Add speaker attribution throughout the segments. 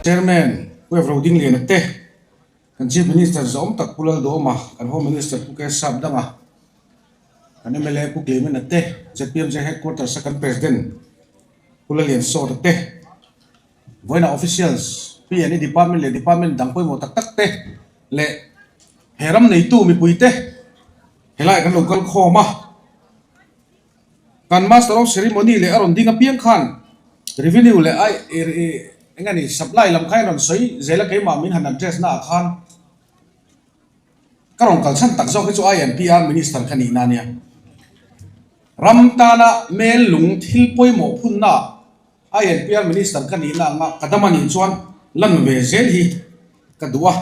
Speaker 1: Chairman Pu Evro Dingliana te, kan Chief Minister zawm tak Pu Lalduhawma, kan Home Minister Pu K Sapdanga, kan mla Pu Clement-a te, ZPMJ Headquarters a kan President Pu Laliansawta te, vawiinah Officials, PNE Department leh Department dang pawimawh tak tak te leh he ram neitu mipui te helaiah kan lo kal khawm a. Kan Master of Ceremony leh a rawn ding apiang khan Revenue leh ai eng a ni Supply lam kha in rawn sawi zel a keimah min han address na ah khan ka rawn kal chhan tak zawk hi chu INPR Minister ka nihna ania. Ram tana mel lung thil pawimawh phunna ah INPR Minister ka nihna anga ka dam a nih chuan lan ve zel hi ka duh a,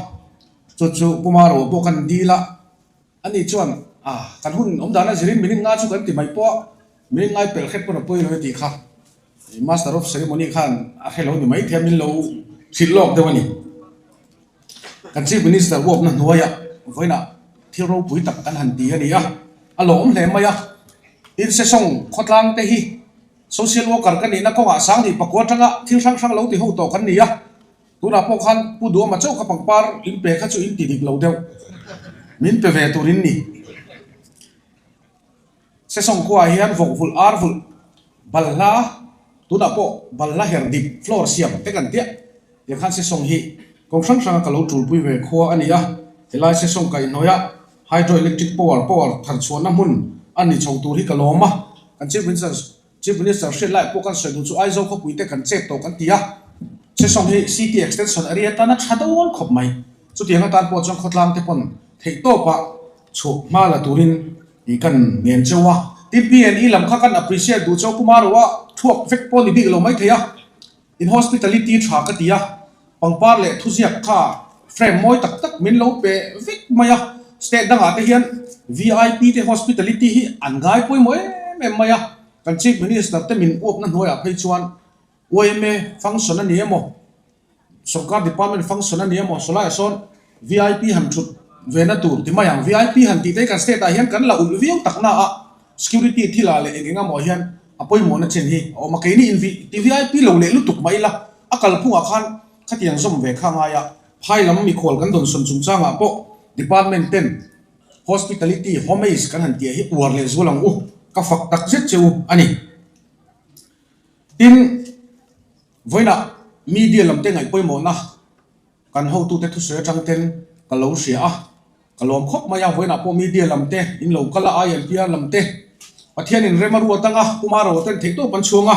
Speaker 1: chu chu Puma ro pawh kan dil a. Ani chuan, Ah, kan hun awm dana zirin minute nga chu kan ti mai pawh a, minute ngai pelh hret pawn a pawi lo e tih kha Master of Ceremony khan a hre lo ni mai thei a, min lo hrilh lawk deuh a ni. Kan Chief Minister uapna hnuaiah vawiinah thil ropui tak kan han ti a ni a, a lawm hle mai a. Tin, Sesawng khawtlang te hi Social Worker ka nihna kawngah Sangni pakua atanga thil hrang hrang lo ti ho tawh kan ni a. Tunah pawh khan Pu Duama chauh kha pangpar in pe kha chu in ti dik lo deuh. Min pe ve tur in ni. Sesawng khuaah hian vawk vulh ar vulh balhla tunah pawh balhla her dip floor siam te kan tiah. Tiang khan Sesawng hi kawng hrang hranga ka lo tulpui ve khua a ni a. Helai Sesawng kaihhnawih hydroelectric power power thar chhuahna hmun a ni chho tur hi ka lawm a. Kan Chief Minister Chief Minister hriat lai pawh kan sawi duh chu Aizawl khawpui te kan chet tawh kan ti a, Sesawng hi City Extension area tana tha dawn khawp mai. Chutiang atan pawh chuan khawtlang te pawn theih tawpah chhuah hma la turin tih kan ngen cheu a. Tin PNE lam kha kan appreciate duh cheu Kumar a thuak vek pawh ni bik lo mai thei a, in hospitality tha ka ti a, pangpar leh thuziak kha frame mawi tak tak min lo pe vek mai a, state dangah te hian VIP te hospitality hi an ngai pawimawh em em mai a, kan Chief Minister te min uapna hnuaiah phei chuan yma function a ni emaw, sorkar department function a ni emaw sawlaiah sawn VIP han thut ve na tur ti mai ang, VIP han tih te hi kan state ah hian kan la ulh viau tak na a, security thil ah leh eng eng emaw hian a pawimawhna chin hi a awm a, keini in ti VIP lo leh lutuk mai ila a kalphungah khan khatiang zawm ve kha ngai a, phai lam mikhual kan dawn sawn chungchangah pawh department ten hospitality homage kan han tih ah hi uar leh zual ang u, ka fak tak zet che u a ni. Tin, vawiinah media lam te ngaih pawimawhna kan hotute thusawi atang ten ka lo hria a, ka lawm khawp mai a, vawiinah pawh media lam te in lo kal a, INPR lam te Pathianin rem a ruat anga Puma ro ten theihtawp an chhuang a,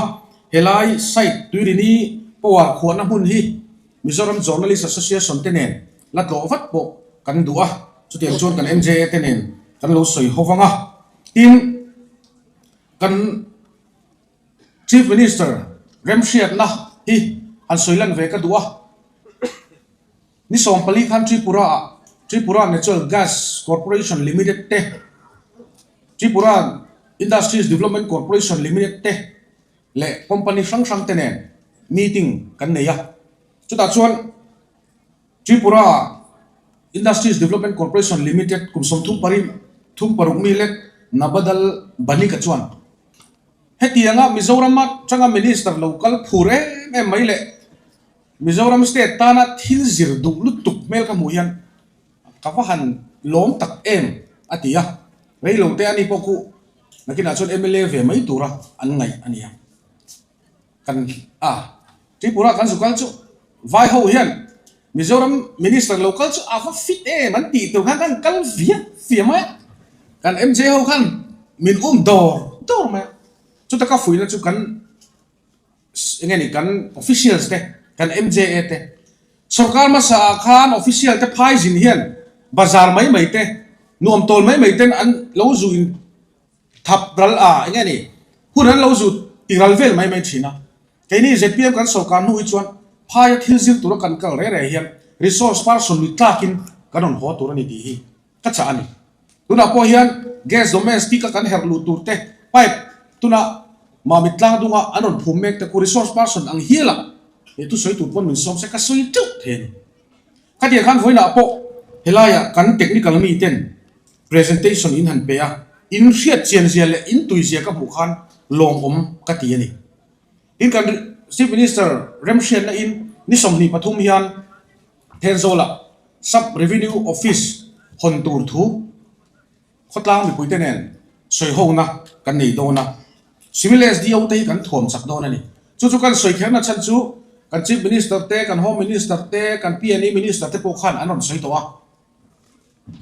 Speaker 1: helai site Tuirini power khuahna hmun hi Mizoram Journalist Association te nen la tlawh vat pawh kan duh a, chutiang chuan kan MJA te nen kan lo sawi ho vang a, tin kan. Chief Minister remhriatna hi han sawi lan ve ka duh a, ni 14 khan Tripura ah Tripura Natural Gas Corporation Limited te, Tripura Industries Development Corporation Limited te leh company hrang hrang te nen meeting kan nei a, chutah chuan Tripura Industries Development Corporation Limited kum 30 parin thum paruk mi lek Nabadal Banika chuan Hetianga Mizoram atanga Minister lo kal phur em em mai leh Mizoram State tana thil zir duh lutuk hmel ka hmuh hian ka va han lawm tak em a ti a, rei lo te ani pawh khu nakinah chuan mla ve mai tura an ngaih a nia. Kan a Tripura kan zu kal chu vai ho hian Mizoram Minister lo kal chu a va fit em an tih tur khan kan kal viah viah mai a, kan MJ ho khan min um dawr dawr mai a, chuta ka fuihna chu kan eng nge ni kan officials te kan MJA te sorkar hmasa ah khan official te phai zin hian bazar mai mai te nuam tawl mai mai ten an lo zu in Thap ral a eng nge ni? Hun an lo zut ti ral vel mai mai thin a. Keini zpm kan sorkar hnu hi chuan phaia thil zir tura kan kal reh reh hian resource person ni tlakin kan rawn haw tur a ni tih hi ka chah a ni. Tunah pawh hian gas domestic a kan herh luh tur te pipe tuna Mamit tlang dunga an rawn phum mek te khu resource person ang hial a he thusawi tur pawn min sawm se ka sawi teuh thei a ni. Khatiang khan vawiinah pawh helaiah kan technical mi ten Presentation in han pe a, in hriat chian zia leh in tui zia ka hmuh khan lawmawm ka ti a ni. Tin kan Chief Minister remhriatna in Ni 23 hian Thenzawlah Sub Revenue Office hawn tur thu khawtlang mipuite nen sawihona kan nei dawn a. Civil SDO te hi kan thuam chak dawn a ni. Chu chu kan sawi kherna chhan chu kan Chief Minister te, kan Home Minister te, kan PNE Minister te pawh khan an rawn sawi tawh a.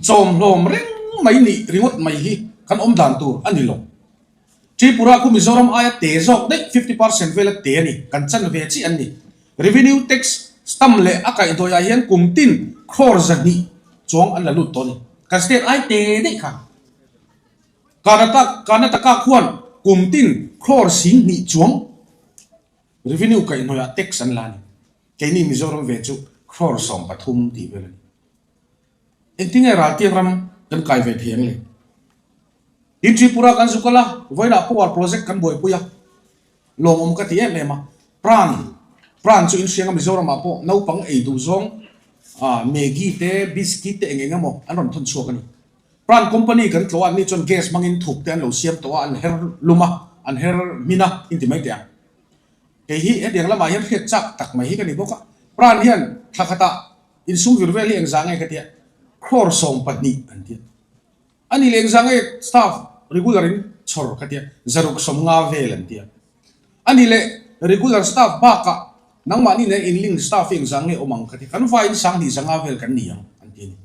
Speaker 1: Chawmhlawm reng mai nih ringawt mai hi kan awm dan tur a ni lo. Tripura khu Mizoram aia te zawk daih 50% vela te a ni, kan chan ve chi an ni. Revenue tax stamp leh a kaihhnawih ah hian kum tin crore 200 chuang an la lut tawh a ni. Kan state ai te daih kha. Karnataka Karnataka khuan kum tin crore 10,000 chuang revenue kaihhnawih ah tax an la a ni. Keini Mizoram ve chu crore 13 tih vel a ni. Engtinge raltiang ram kan kai ve thei ang le? Tin Tripura kan zu kal a, vawiinah power project kan buaipui a, lawmawm ka ti em em a. Pran, Pran chu inhriang a Mizoramah pawh naupang ei duh zawng ah Maggi te, biscuit te eng eng emaw an rawn thawn chhuak a ni. Pran company kan tlawh a, anni chuan gas hmangin thuk te an lo siam tawh a, an her lum a, an her hmin a inti mai teh ang. Kei hi hetiang lamah hian hriat chak tak mai hi ka ni bawk a. Pran hian thla khatah Insum vir vel hi engzah nge ka tia? Crore 12 an tia. A ni leh engzah nge staff regular in chhawr ka tia? Zaruk 50 vel an tia. A ni leh regular staff bakah nangmahni nen in link staff hi engzah nge awm ang ka tia? Kan vaiin 2000 zanga vel kan ni ang an ti a ni.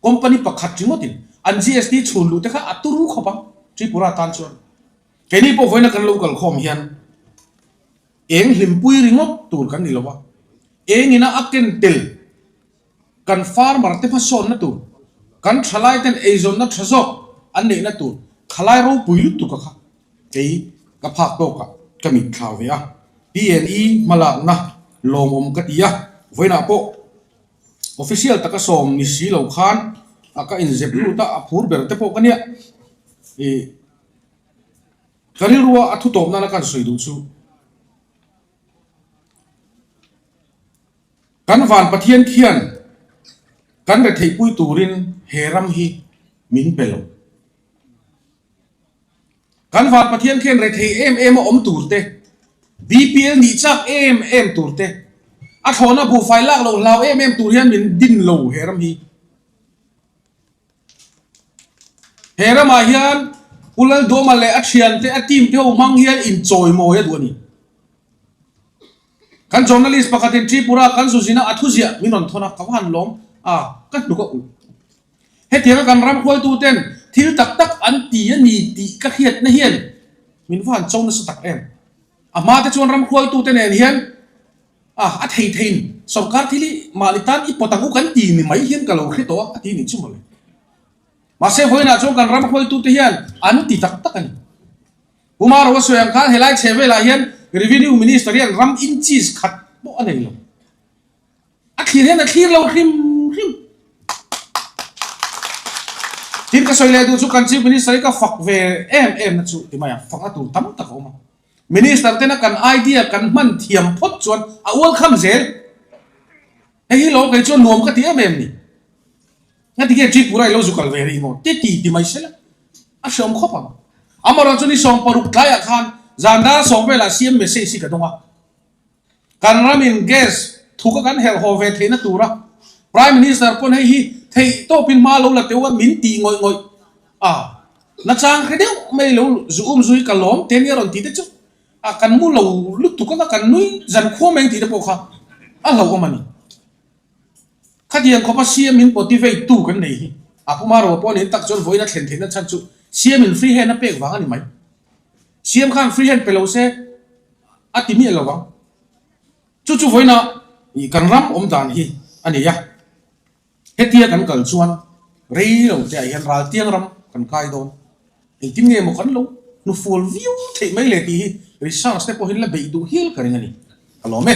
Speaker 1: Company pakhat ringawtin an GST chhun luh te kha a turu khawp ang Tripura tan chuan. Keini pawh vawiina kan lo kalkhawm hian Eng hlimpui ringawt tur kan ni lo a, eng ina a ken tel kan farmer te hmasawnna tur, kan thalai ten eizawnna tha zawk an neihna tur khalai ropui lutuk a kha kei ka phak tawkah ka mit thlau ve a, PNE hmalakna lawmawm ka ti a, vawiinah pawh official taka sawm ni si lo khan a ka inzep lut a, a phur ber te pawh ka nia ih. Ka rilrua a thu tawp nana kan sawi duh chu, kan van Pathian khian kan retheihpui turin he ram hi min pe lo. Kan van Pathian khian rethei em em a awm tur te, BPL nih chak em em tur te, a thlawhna buhfai lak loh hlau em em tur hian min din lo he ram hi. He ramah hian Pu Lalduama leh a thiante, a team te ho hmang hian inchawimawi a duh a ni. Kan journalist pakhatin Tripura kan zuzina a thuziah min rawn thawn a, ka va han lawm a, ka hnuk a ulh. Hetianga kan ram hruaituten thil tak tak an ti a ni tih ka hriatna hian min va han cho nasa tak em. A hma te chuan ram hruaitute nen hian A, a thei theiin sorkar thil hi mahni tan i pawt ang u kan ti ni mai hian ka lo hre tawh a, a ti nih chu mawle. Mahse vawiinah chuan kan ram hruaitute hian an ti tak tak a ni. Pu Maro a sawi ang khan helai chhe velah hian Revenue Minister hian ram inches khat pawh a nei lo. A thlir hian a thlir lo hrim hrim. Tin ka sawi leh duh chu kan Chief Minister hi ka fak ve em em na chu ti mai ang, fakna tur tam tak a awm a. Minister tena kan idea kan hman thiam phawt chuan a ualkham zel. Hei hi lo kei chuan nuam ka ti em em ni. Ngati nge Tripura i lo zu kal ve rih maw? Ti ti ti mai sela. A hreawm khawp ang. Amarawh chu ni 16 tlaiah khan zan dar 10 velah CM message hi ka dawng a. Kan ramin gas thuka kan herh haw ve theihna tura Prime Minister pawn hei hi theih tawpin hma lo la teuh a min tih ngawih ngawih a, nachang hre deuh mai lo zu um zui ka lawm te nia rawn tih te chu a kan mu lo lutuk anga kan nui zan khuam eng tih te pawh kha a hlauhawm a ni. Khatiang khawpa CM in motivate tu kan nei hi a Puma Roa pawh nen tak chuan vawiin a thlen theihna chhan chu CM in free hand a pek vang a ni mai. CM khan free hand pe lo se a ti miah lo vang. Chu chu vawiina kan ram awm dan hi a ni a. Hetia kan kal chuan rei lo te ah hian raltiang ram kan kai dawn. Engtin nge maw kan lo hnufual viau theih mai le tih hi research te pawhin la beih duh hial ka ring a ni. Ka lawm e.